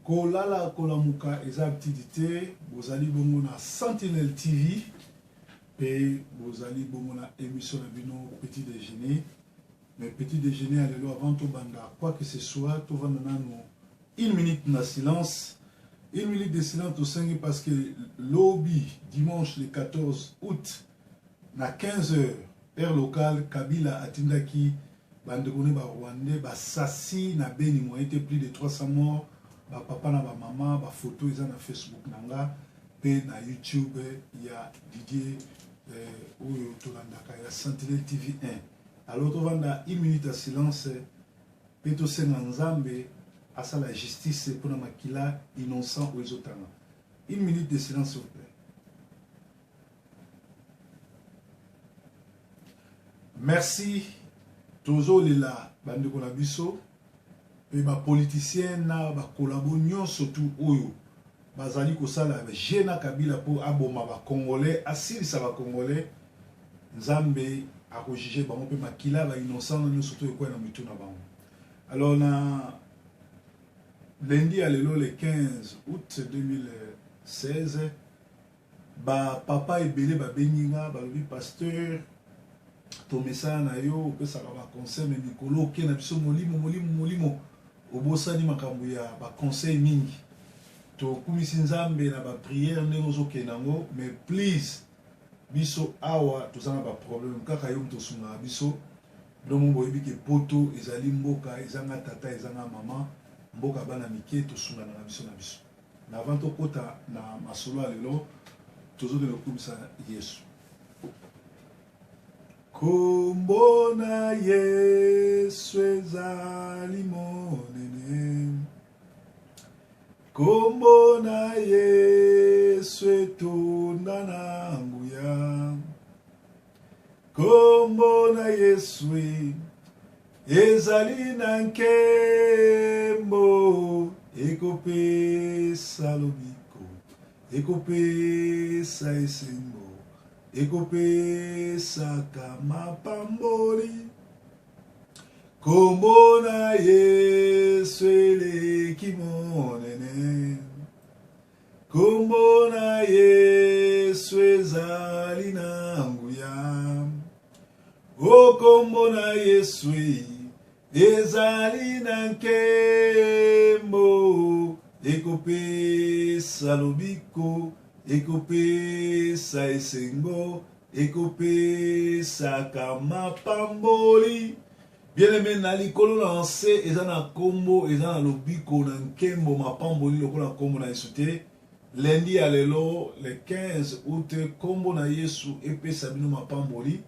Kolala kolamuka eza habitude te, bozali bongo na Sentinelle TV pe bozali bongo na emission na bino petit dejeuner. Mais petit dejeuner ya lelo avant tobanda quoi que ce soit, tovanda nanu une minute na silence. Une minute de silence tosengi parce que lobi dimanche le 14 août na 15 heures heure locale Kabila atindaki Bandeko ne ba rwandais ba sasi na beni moyen te plus de 300 morts ba papa na ba mama ba photo eza na Facebook na nga pe na YouTube ya Didier eh, oyo tolandaka ya Sentinelle TV 1 alors tovanda une minute ya silence pe tosenga Nzambe asala justice pona makila innocent oyo ezotanga. Une minute de silence s'il vous plaît. Merci tozolela bandeko na biso mpe bapoliticien na bakolabo nyonso tu oyo bazali kosala jeu na Kabila mpo aboma bacongolais asilisa bacongolais Nzambe akojuge bango mpe makila ba innocent na nyonso to ekwea na mitu na bango. Alors na lundi ya lelo le 15 août 2016 Ba papa ebele ba bengi nga balobi pasteur tomesana na yo opesaka ba conseil mais mikolo oke na biso molimo molimo molimo obosani makambo ya ba conseil mingi tokumisi nzambe na ba prière ndenge ozokende yango mais please biso awa toza na ba problème kaka yo moto osungaka biso bino mo boyebi ke poto ezali mboka ezanga tata ezanga mama mboka bana mike tosunganaka biso na biso. Mais avant tokota na masolo ya lelo, tozokende kokumisa Yesu. Kombo na Yesu ezali monene, kombo na Yesu etonda na nguya. Kombo na Yesu ezali na nkembo, ekopesa lobiko, ekopesa esengo, ekopesaka mapamboli. Kombo na Yesu eleki monene. Kombo na Yesu ezali na nguya. O kombo na Yesu ezali na nkembo, ekopesa lobiko, ekopesa esengo, ekopesaka mapamboli. Bien aimé, na likolo na nse eza na kombo, eza na lobiko na nkembo mapamboli lokola kombo na Yesu te. Lundi ya lelo le 15 août, kombo na Yesu epesa bino mapamboli,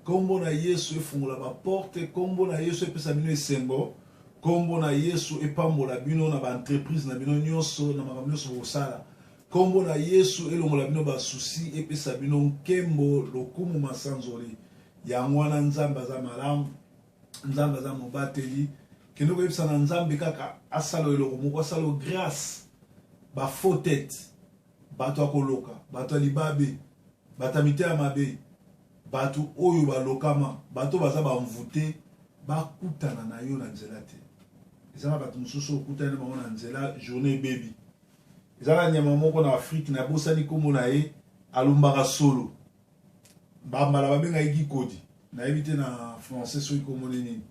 kombo na Yesu efungola ba porte, kombo na Yesu epesa bino esengo, kombo na Yesu epambola bino na ba entreprise na bino nyonso, na makambo nyonso bokosala. Kombo na Yesu elongola bino ba soucis, epesa bino nkembo, lokumu, masanzoli. Yango wana Nzambe aza malamu, Nzambe aza mobateli. Kende koyebisa na Nzambe kaka asala eloko moko, asala grâce. Ba faux tête, bato ya koloka, bato ya libabe, bato ya mitema mabe, bato oyo balokama, bato baza ba mvute, bakutana na yo na nzela te. Eza na bato mosusu okutani na bango na nzela, journée ebebi. Eza na nyama moko na Afrique, nabosani kombo na ye, alumbaka solo. Bambala babenga ye kikodi, nayebi te na français soki kombo ne nini.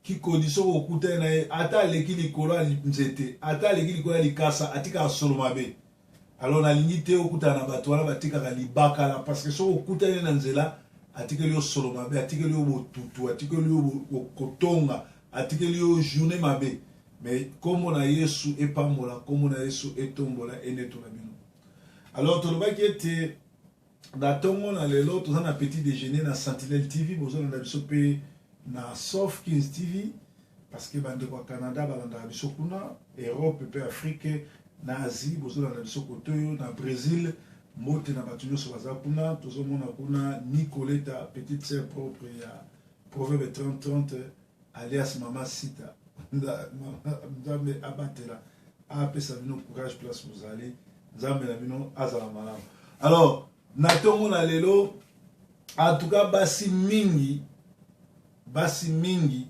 Kikodi soki okutani na ye, ata aleki likolo ya nzete, ata aleki likolo ya likasa, atikaka solo mabe. Alors nalingi te okutana na bato wana batikaka libakala, parce que soki okutani na nzela, atikeli yo solo mabe, atikeli yo botutu, atikeli yo kotonga, atikeli yo journée mabe. Mais kombo na Yesu epambola, kombo na Yesu etombola, enetola bino. Alors tolobaki ete Na tongo na lelo toza na petit dejeuner na Sentinelle TV, bozolanda biso pe na Soft Kings TV parce que bandeko ya Canada balandaka biso kuna, Europe pe Afrique na Asie bozolanda biso kotoyo na Brésil. Mbote na bato nyonso baza kuna, tozomona kuna Nicoleta petite sœur propre ya Proverbe 30 30 alias Mama Sita. Nzambe abatela apesa bino courage place bozali. Nzambe na bino azala malamu. Alors, na tongo na lelo, en tout cas basi mingi, basi mingi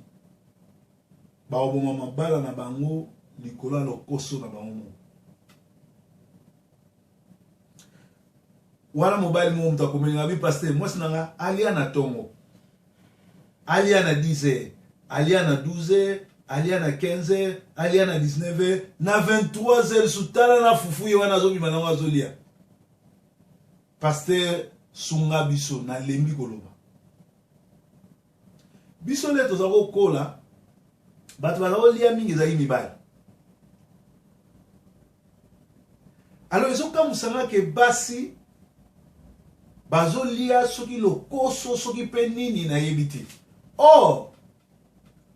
bakoboma mabala na bango. likolo ya lokoso na bango moko. Wana mobali moko moto akomeli nga bi pasteur, mwasi na nga alia na tongo, alia na 10 heures, alia na 12 heures, alia na 15 heures, alia na 19 heures, na 23 heures su tala na fufu ye wana azobima nango azolia. Pasteur sunga biso, nalembi koloba. Biso nde toza kokola, bato baza kolia mingi ezalaki mibali. Alors ezokamwisa nga ke basi bazolia soki lokoso soki mpe nini nayebi te. Or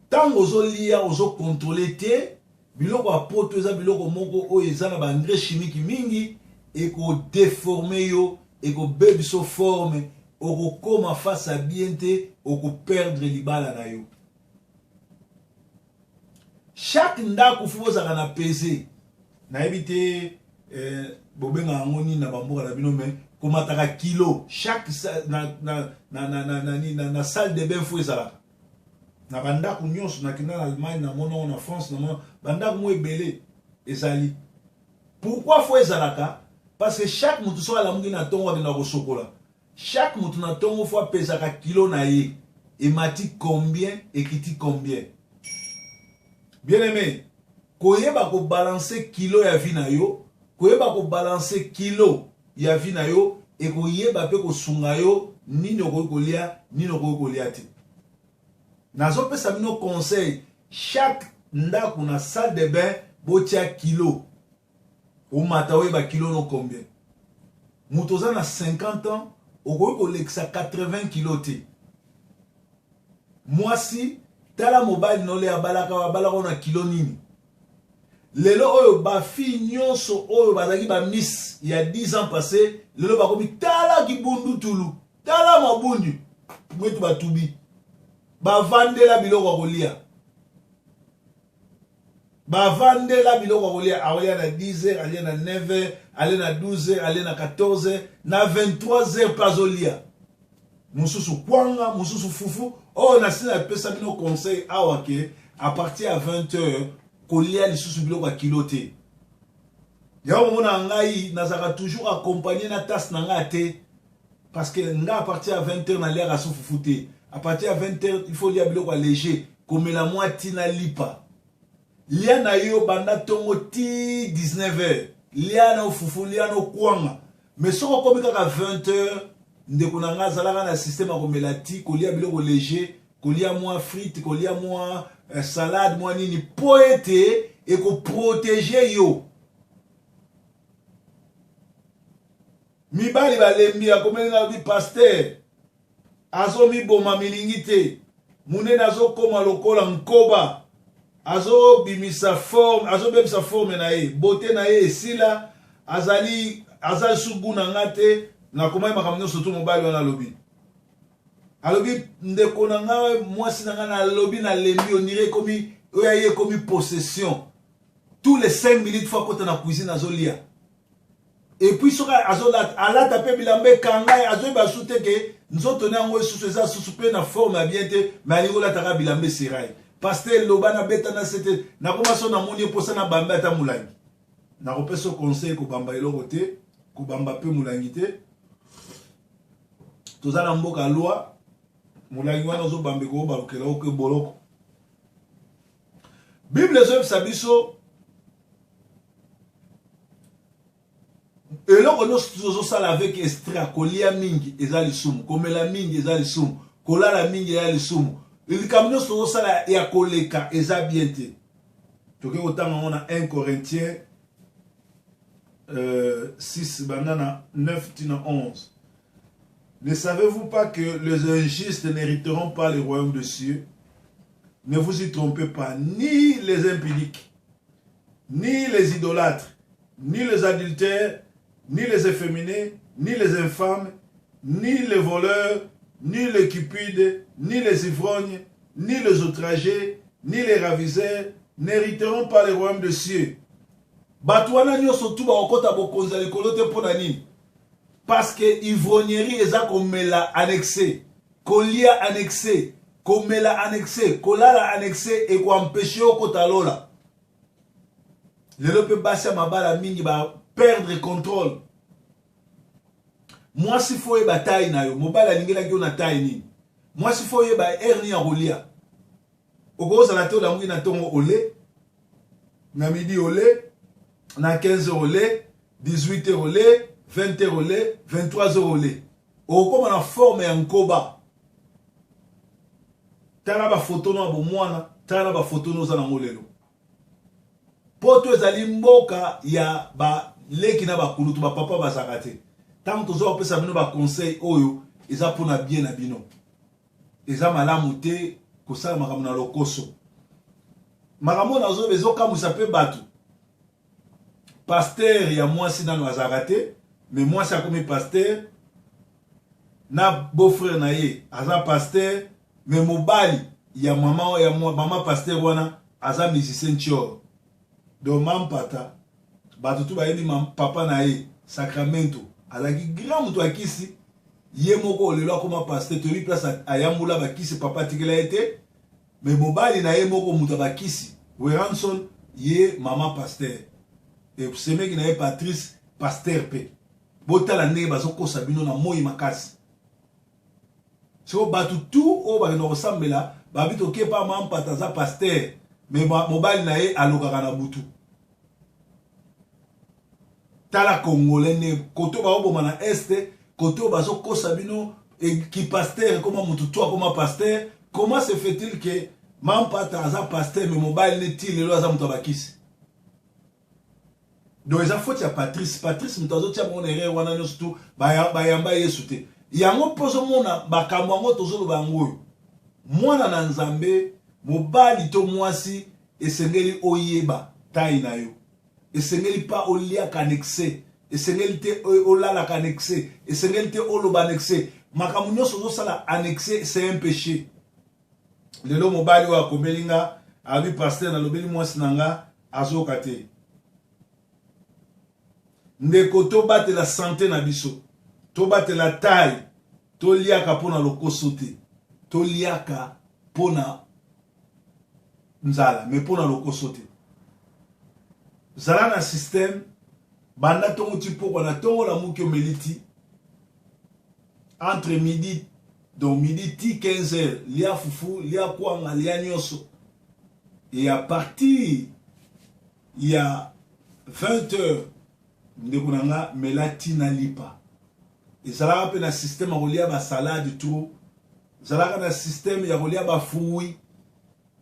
ntango ozolia ozokontrole te biloko ya poto eza biloko moko oyo eza na ba engrais chimique mingi ekodeforme yo ekobebisa forme okokoma face à bien te okoperdre libala na yo chaque ndako fo bozalaka na pese nayebi te eh, bobengaka yango nini na bamboka na bino mais komataka kilo chaque na, na, na, na, na, na, na, na salle de bain fo ezalaka na bandako nyonso. Nakenda na Allemagne, namona yango na France, namona bandako moko ebele ezali. Pourquoi fo ezalaka? Parce que chaque moto soki alamuki na ntongo akenda kosokola, chaque moto na ntongo fo apesaka kilo na ye, emati combien, ekiti combien. Bien aimé, koyeba kobalanse kilo ya vie na yo, koyeba kobalanse kilo ya vie na yo ekoyeba mpe kosunga yo nini okoki kolia, nini okoki kolia te. Nazopesa bino conseil, chaque ndako na salle de bain botia kilo, omata oyeba kilo no combien. Moto oza na 50 ans okoki kolekisa 80 kilo te. Mwasi tala mobali nole abalaka abalaka na kilo nini. Lelo oyo ba fille nyonso oyo bazalaki ba miss ya 10 ans passé lelo bakomi tala kibundutulu, tala mabundi mwetu batubi bavandela biloko ya kolia, bavandela biloko ya kolia. Akolia na 10 heures, alia na 9 heures, alia na 12 heures, alia na 14 heures, na 23 heures mpe azolia mosusu kwanga, mosusu fufu. Oyo nasi napesa bino conseil awa ke à partir ya 20 heures kolia lisusu biloko ya kilo te. Yango komona ngai nazalaka toujours accompagné na tasse na ngai te, parce que nga à partir ya 20 heures naliaka su fufu te. À partir ya 20 heures il faut lia biloko ya léger, komela mwa ti na lipa. Lia na yo banda ntongo ti 19 heures, lia na fufu, lia na kwanga. Mais soki okomi kaka 20 heures, ndeko na ngai azalaka na système ya komela ti, kolia biloko léger, kolia mwa frite, kolia mwa salade, mwa nini, mpo ete ekoprotege yo. Mibali balembi, akomeli nga lobi pasteur azomiboma milingi te, munene azokoma lokola nkoba, azobimisa forme, azobebisa forme na ye, beauté na ye esila, azali aza lisusu gu na nga te. Nakomaki makambo nyonso tu. Mobali wana alobi alobi ndeko na nga, mwasi na nga, nalobi nalembi, onire ekomi oyo aye ekomi possession. Tous les 5 minutes fo akota na cuisine azolia, et puis soki azolata alata mpe bilamba ekanga ye, azoyeba su te ke nzoto na yango esusu eza susu mpe na forme ya bien te, mais alingi olataka bilamba esera ye. Pasteur loba nabeta na se te, nakoma so namoni ye mposa na bambe ata molangi. Nakopesa conseil, kobamba eloko te, kobamba mpe molangi te. Toza na mboka loi, molangi wana ozobamba ekobalukela oke boloko. Bible ezoyebisa biso eloko nyonso tozosala avec extra. Kolia mingi eza lisumu, komela mingi eza lisumu, kolala mingi eza lisumu. Likambo nyonso tozosala ya koleka eza bien te. Tokoki kotanga yango na 1 Corinthien 6 banda na 9 tina 11. Ne savez-vous pas que les injustes n'hériteront pas le royaume des cieux? Ne vous y trompez pas, ni les impudiques, ni les idolâtres, ni les adultères, ni les efféminés, ni les infâmes, ni les voleurs, ni les cupides, ni les ivrognes, ni les outragés, ni les raviseurs n'hériteront pas le royaume des cieux. Bato wana nyonso tu bakokɔta bokonzi ya likolo te. Mpo na nini? Parce que ivrognerie eza komela annexe, kolia annexe, komela annexe, kolala annexe, ekoempêche yo okota lola. Lelo mpe basi ya mabala mingi ba perdre contrôle. Mwasi fo oyeba taille na yo, mobali alingelaki yo na taille nini? Mwasi fo oyeba heure nini ya kolia. Okozala te olamuki na ntongo ole, na midi ole, na 15 heures ole, 18 heures ole, 20 heures ole, 23 heures ole. Okokoma na forme ya nkoba. Tala ba photo no ya bomwana, tala ba photo no oza nango lelo. Poto ezali mboka ya ba leki na ba kulutu, ba papa bazalaka te. Tango tozo kopesa bino ba conseil oyo eza pona bien na bino. Eza malamu te kosala makambo na lokoso. Makambo oyo nazoba ezokamwisa pe bato. Pasteur ya mwasi nano azalaka te, mais mwasi akomi pasteur na beau frère na ye aza pasteur, mais mobali ya mama ya mama pasteur wana aza musicien tshior. Donc mampata bato tu bayebi papa na ye Sacramento azalaki grand moto ya kisi, ye moko lelo akoma pasteur, toyebi place ayambula bakisi papa atikela ye te. Mais mobali na ye moko moto ya bakisi Werrason ye mama pasteur et semeki na ye Patrice pasteur pe. Botala ndenge bazokosa bino na moi makasi. So bato tout oyo bakenda kosambela babi toke pa mampata aza pasteur mais mobali na ye alokaka na butu. Tala congolais nde koto baoboma na est koto bazokosa bino ki pasteur ekoma mutu to akoma pasteur. Comment se fait-il que mampata aza pasteur mais mobali ne ti lelo aza mutu abakisi? Donc eza faute ya Patrice. Patrice mutu azotia bango na erreur wana nyonso tu bayamba Yesu te. Yango mpo ozomona makambo yango tozoloba yango oyo. Mwana na Nzambe, mobali to mwasi, esengeli oyeba taille na yo. Esengeli pa oliaka na excès, esengeli te olalaka na excès, esengeli te oloba na excès. Makambo nyonso ozosala en excès, c'est un péché. Lelo mobali oyo akomeli nga, alobi pasteur nalobeli mwasi na nga azoyoka te. Ndeko, tobatela sante na biso, tobatela taille, toliaka mpona lokoso te, toliaka mpona nzala mais mpona lokoso te. Zala na système banda ntongo ti pokwa, na ntongo lamuki omeli ti entre midi, donc midi ti 15 heures, lia fufu, lia kwanga, lia nyonso. Et à partir ya 20 heures ndeko na nga mela ti na lipa. Ezalaka mpe na système ya kolia ba salade trop, ezalaka na système ya kolia ba fruits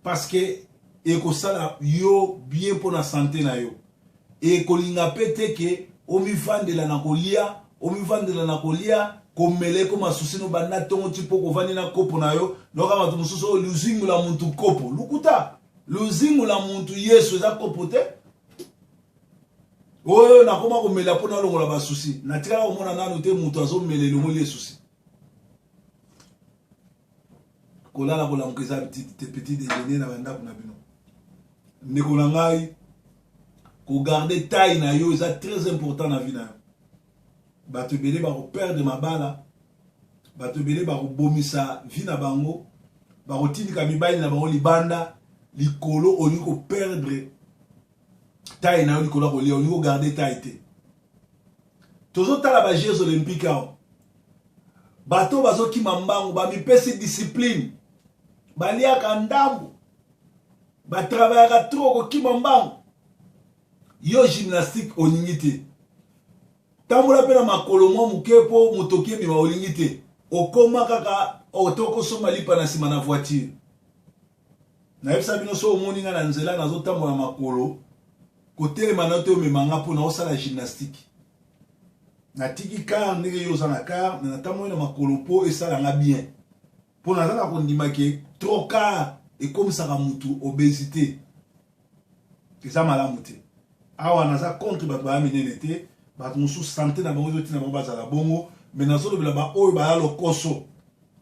parce que ekosala yo bien mpona santé na yo. Ekolinga mpe te ke omivandela na kolia, omivandela na kolia, komela ekoma susi no banda ntongo ti mpo kovandi na kopo na yo. Noka bato mosusu oyo luzingu la muntu kopo lukuta, luzingu la muntu Yesu eza kopo te. Oyo nakoma komela mpo nalongola basusi, natikala komona nanu te moto azomela elongoli ye susi. Kolala kolamuka eza petit déjeuner na bandako na bino. Ndeko na ngai, kogarde taille na yo eza très important na vie na yo. Bato ebele bakoperdre mabala, bato ebele bakobomisa vie na bango, bakotindika mibali na bango libanda likolo olingi koperdre taille na yo likolo ya kolia, olingi kogarde taille te. Tozotala ba Jeux olympiques awa, bato bazokima mbangu, bamipesi discipline, baliaka ndambu, batravaillaka trop kokima mbangu. Yo gymnastique olingi te, tambola mpe na makolo mwa moke mpo motoki ebima olingi te, okoma kaka otokosomba lipa na nsima na voiture. Nayebisa bino, so omoni nga na nzela nazotambola makolo, kotelema na te omema nga mpo naosala gymnastique. Natiki car ndenge yo oza na car, me natamboli na makolo mpo esala nga bien, mpo naza na kondima ke trop car ekomisaka mutu obésité, eza malamu te. Awa naza contre bato baya minene te, bato mosusu sante na bango ezotina bango bazala bongo, me nazolobela baoyo baya lokoso,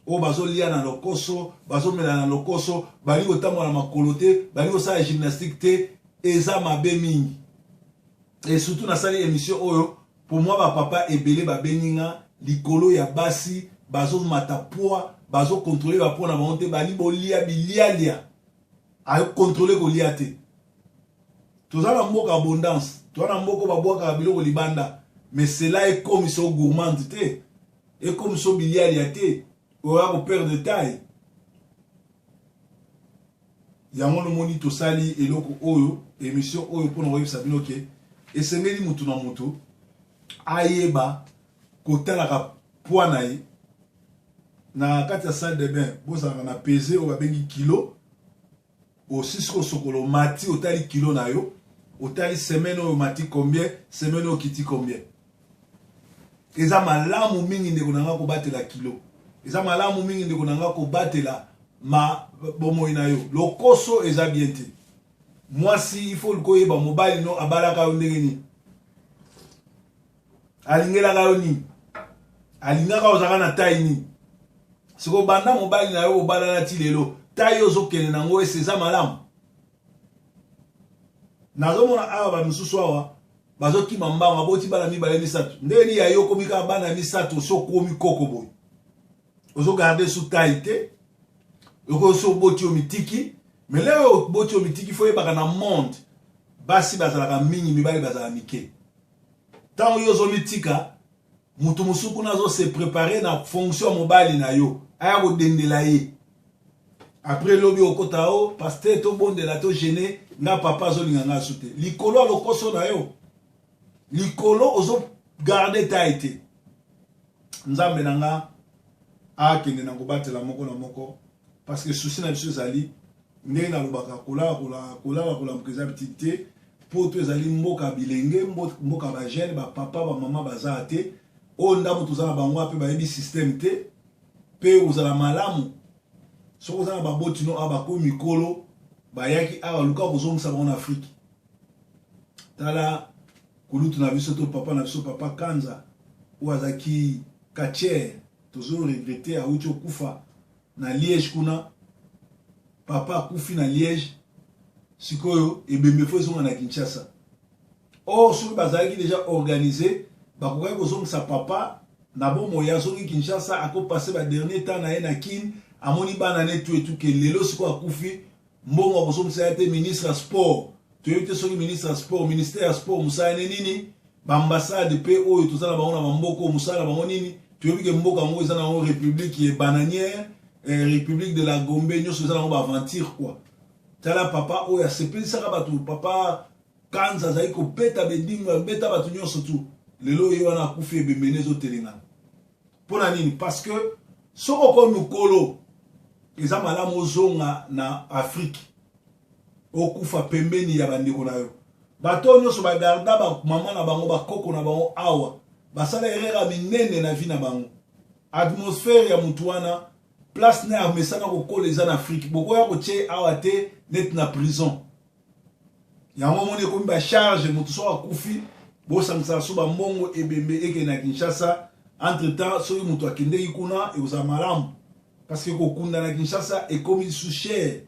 oyo bazolia na lokoso, bazomela na lokoso, balingi kotambola na makolo te, balingi kosala gymnastique te, eza mabe mingi. Et surtout nasali émission oyo pour moi bapapa ebele babengi nga likolo ya basi bazomata poids, bazokontrole bapoids na bango te, balingi bolia bilialia, ayokontrole kolia te. Toza na mboka abondance, toza na mboka babwakaka biloko libanda, mais cela ekomisa yo gourmande te, ekomisa yo bilialia te, oya ko perdre taille. Yango nomoni tosali eloko oyo, emission oyo mpona koyebisa bino ke esengeli mutu na mutu ayeba kotalaka poids na ye na kati ya salle de bain. Bozalaka na pese oyo babengi kilo. Osisi kosokola, omati, otali kilo na yo, otali semaine oyo omati combien, semaine oyo okiti combien. Eza malamu mingi, ndeko na nga, kobatela kilo. Eza malamu mingi, ndeko na nga, kobatela ma bomoi na yo. Lokoso eza bien te. Mwasi, il faut luka oyeba mobali no abalaka yo ndenge nini, alingelaka yo nini, alingaka ozalaka na taille nini. Siko banda mobali na yo obalana ti lelo, taille ozokende nango ese eza malamu? Nazomona awa bamisusu awa bazokima mbango, aboti bana mibale, misato. Ndenge nini ya yo okomi kaka bana misato, osi okomi koko boye, ozogarde su taille te? Okoki so oboti yo mitiki, mais lelo oyo oboti yo mitiki, faut oyebaka na monde basi bazalaka mingi, mibali bazalaka mike. Ntango yo ozomitika, moto mosusu kuna azo se préparer na fonction ya mobali na yo, aya kodendela ye. Après lobi okota o pasteur, tobondela, togene nga, papa azolinga nga asu te, likolo ya lokoso na yo, likolo ozogarde taille te. Nzambe na nga akende na kobatela moko na moko, parce que souci na biso ezali ndenge nalobaka, kolala kolala kolamuka eza bitiki te. Poto ezali mboka bilenge, mboka bajeune, bapapa bamama baza te. Oyo ndambo toza na bango mpe bayebi système te. Mpe ozala malamu soki oza na baboti no awa, bakomi mikolo, bayaki awa, luka kozongisa bango na Afrique. Tala kulutu na biso to papa na biso, papa Kanza, oyo azalaki catcheur, tozo regretter, awuti okufa na Liège kuna. Papa akufi na Liège, sikoyo ebembe faut ezonga na Kinshasa. Or soki bazalaki déjà organisé, bakokaki kozongisa papa na bomoi. Azongi Kinshasa, akopase ba dernier temps na ye na Kine, amoni bana ne tu etu ke lelo. Sikoyo akufi, mbongo akozongisa ye te. Ministre ya sport, toyebi te soki ministre ya sport, ministère ya sport mosala ne nini, baambassade mpe oyo toza na bango na bamboka, mosala na bango nini. Toyebi ke mboka yango eza nango république ye bananière, république de la Gombe, nyonso eza nango baaventure quoi. Tala papa oyo asepelisaka bato, papa Kanza, azali kobeta bedingo, abeta bato nyonso tu. Lelo ye wana akufi, ebembene ezotelengana. Mpo na nini? Parce que soki okomi mokolo, eza malamu ozonga na Afrique, okufa pembeni ya bandeko na yo. Bato oyo nyonso bagarda bamama na bango, bakoko na bango awa, basala erreur ya minene na vie na bango. Atmosphère ya motu wana, place na amesana kokola eza na Afrique. Bokoya kotie awa te neti na prison. Yango omoni ekomi bacharge. Moto soki akufi, bosangisaka so bambongo, ebembe ekende na Kinshasa. Entre temps, soki moto akendeki kuna, ekozala malamu, parce que kokunda na Kinshasa ekomi lisusu cher.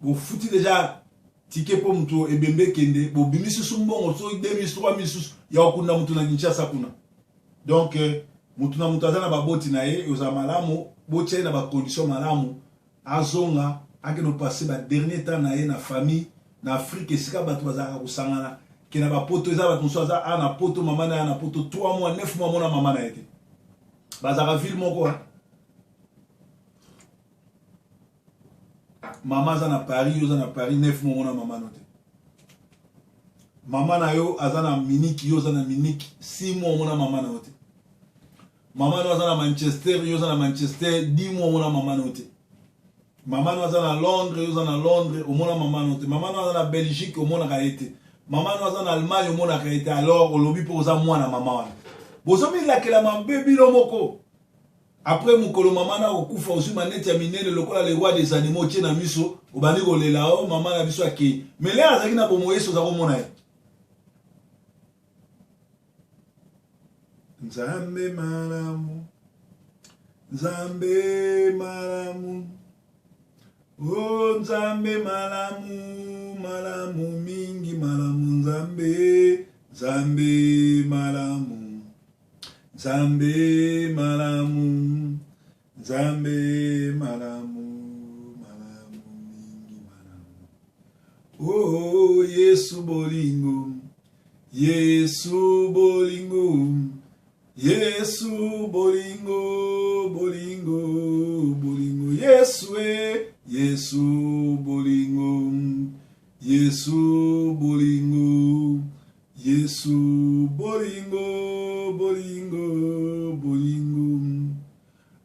Bofuti déjà ticket mpo moto ebembe ekende, bobimi susu mbongo soki 2000, 3000 susu ya kokunda moto na Kinshasa kuna. Donc moto na moto aza na baboti na ye, ekozala malamu botia ye na bacondition malamu, azonga, akende kopase ba dernier temps na ye na famille na Afrique, esika bato bazalaka kosangana ke na bapoto. Eza bato mosusu aza a na poto, mama na ye na poto 3 mois, 9 mois, mona mama na ye te, bazalaka ville moko. Mama aza na Paris, yo oza na Paris, 9 mois mona mama no te. Mama na yo aza na Munich, yo oza na Munich, 6 mois omona mama na yo te. Mama no aza na Manchester, yo oza na Manchester, 10 mois omona mama na yo te. Mama no aza na Londres, yo oza na Londres, omona mama no te. Mama no aza na Belgique, omonaka ye te. Mama no aza na Allemagne, omonaka ye te. Alors olobi mpo oza mwana mama wana, bozomilakela mabe bino moko. Après mokolo mama na kokufa, ozwi maneti ya minene lokola le roi des animaux, otie na miso, obandi kolela: o mama na biso akei. Mais lere azalaki na bomoi, yesu oza komona ye. Nzambe malamu, Nzambe malamu, o Nzambe malamu, malamu mingi, malamu Nzambe, Nzambe malamu, Nzambe malamu, Nzambe malamu, malamu mingi, malamu. Oh, Yesu bolingo, Yesu bolingo, Yesu bolingo, bolingo, bolingo, Yesu e, Yesu bolingo, Yesu bolingo, Yesu bolingo, bolingo, bolingo.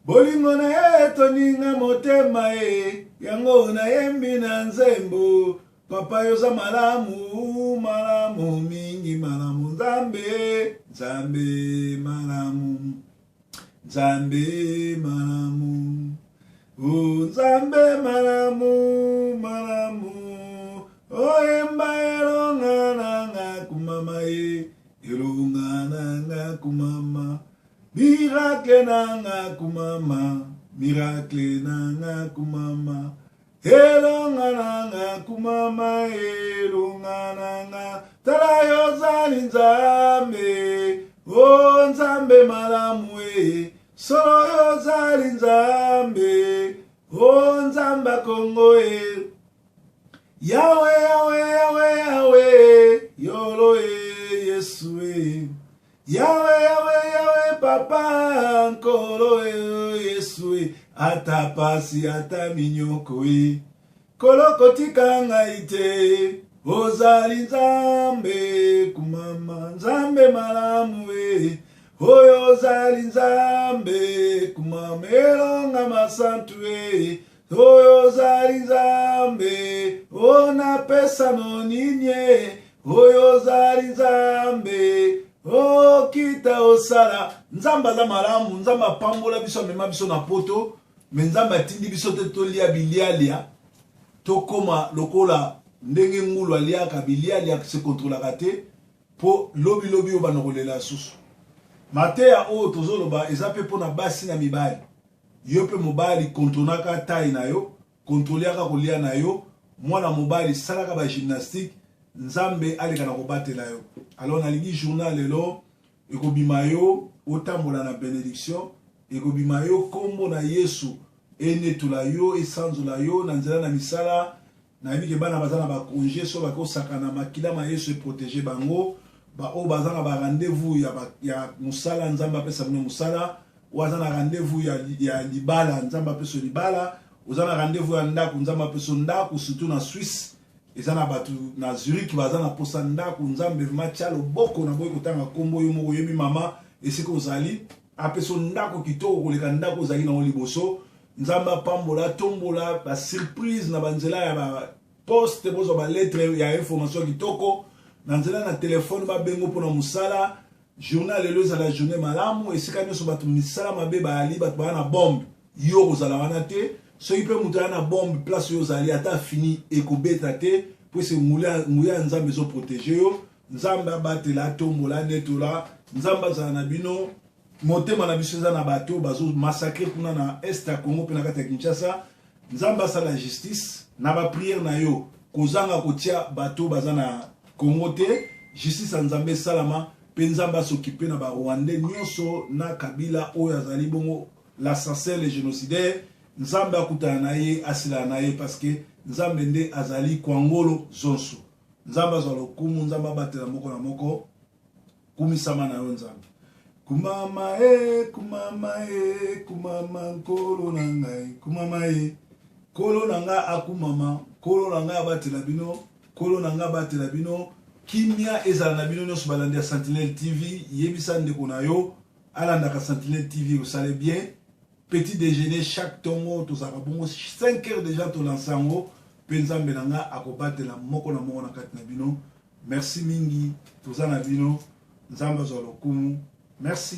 Bolingo na ye etondi nga motema e, yango nayembi na nzembo. Papa yoza malamu, malamu mingi, malamu Nzambe, Nzambe malamu, Nzambe malamu. O Nzambe malamu, malamu. Oyemba elonga na nga kumama e, elonga na nga kumama. Miracle na nga kumama, miracle na nga kumama. Elonga na nga kumama, elonga na nga. Tala yozali Nzambe, o Nzambe malamu e. Solo yozali Nzambe, o Nzambe Kongo e. Yawe, Yawe, Yawe, Yawe, yolo e, Yesu e. Yawe, Yawe, Yawe, papa, nkolo e, Yesu e. Ata pasi, ata minyoko e. Kolo kotika ngai te, ozali Nzambe, kumama, Nzambe malamu e. Oyo ozali Nzambe, kumama, elonga masantu e. Oyo ozali Nzambe, o napesa no nini e. Oyo ozali Nzambe, okita osala. Nzambe aza malamu, Nzambe apambola biso, amema biso na poto, me Nzambe atindi biso te tolia bilialia, tokóma lokola ndenge ngulu aliaka bilialia, se kontrolaka te, mpo lobilobi oyo banda kolela susu. Mateya oyo tozoloba eza mpe mpona basi na mibali. Yo mpe mobali, kontrolaka taille na yo, kontroliaka kolia na yo. Mwana mobali, salaka bagymnastique, Nzambe aleka na kobatela yo. Alors nalingi journal lelo ekobima yo otambola na bénédiction, ekobima yo nkombo na Yesu enetola yo, esanzola yo na nzela na misala. Nayebi ke bana baza na bacongé, so bakosakana, makila ma Yesu eprotege bango. Baoyo baza na barendez-vous ya mosala, Nzambe apesa bino mosala. Oyo aza na rendez-vous ya libala, Nzambe apesa libala. Oza na rendez-vous ya ndako, Nzambe apesa ndako. Surtout na Suisse, eza na bato na Zurich baza na posa ndako. Nzambe vraiment tia loboko na boyi kotanga nkombo, yo moko oyebi mama esika ozali, apesa ndako kitoko koleka ndako ozali nango liboso. Nzambe apambola, atombola basurprise na banzela ya baposte, bozwa balettre ya information kitoko na nzela na telefone, babengo mpona mosala. Journal lelo ezala journée malamu esika nyonso. Bato misala mabe bayali, bato baya na bombe, yo kozala wana te. Soki mpe moto aya na bombe, place oyo ozali, ata fini ekobeta te, po ese nguya ya Nzambe ezoprotege yo. Nzambe abatela, atombola, anetola. Nzambe azala na bino. Motema na biso eza na bato bazomassacre kuna na est ya Congo mpe na kati ya Kinshasa. Nzambe asala justice. Na baprière na yo, kozanga kotia bato baza na Congo te. Justice ya Nzambe esalama, mpe Nzambe asokipe na barwandais nyonso na Kabila oyo azali bongo l'assassin, le génocidaire. Nzambe akutana na ye, asilana na ye, parce que Nzambe nde azali kwangolo zonso. Nzambe azwa lokumu, Nzambe abatela moko na moko. Kumisama na yo Nzambe. Kumama e, kumama e, kumama nkolo na ngai, kumama e. Nkolo na ngai akumama, nkolo na ngai abatela bino, nkolo na ngai abatela bino. Kimia ezala na bino nyonso balandi ya Sentinelle TV. Yebisa ndeko na yo alandaka Sentinelle TV, osale bien. Petit déjeuner chaque tongo tozalaka bongo 5 heures déjà, tolansa yango, mpe Nzambe na ngai akobatela moko na moko na kati na bino. Merci mingi, toza na bino. Nzambe azwa lokumu. Merci.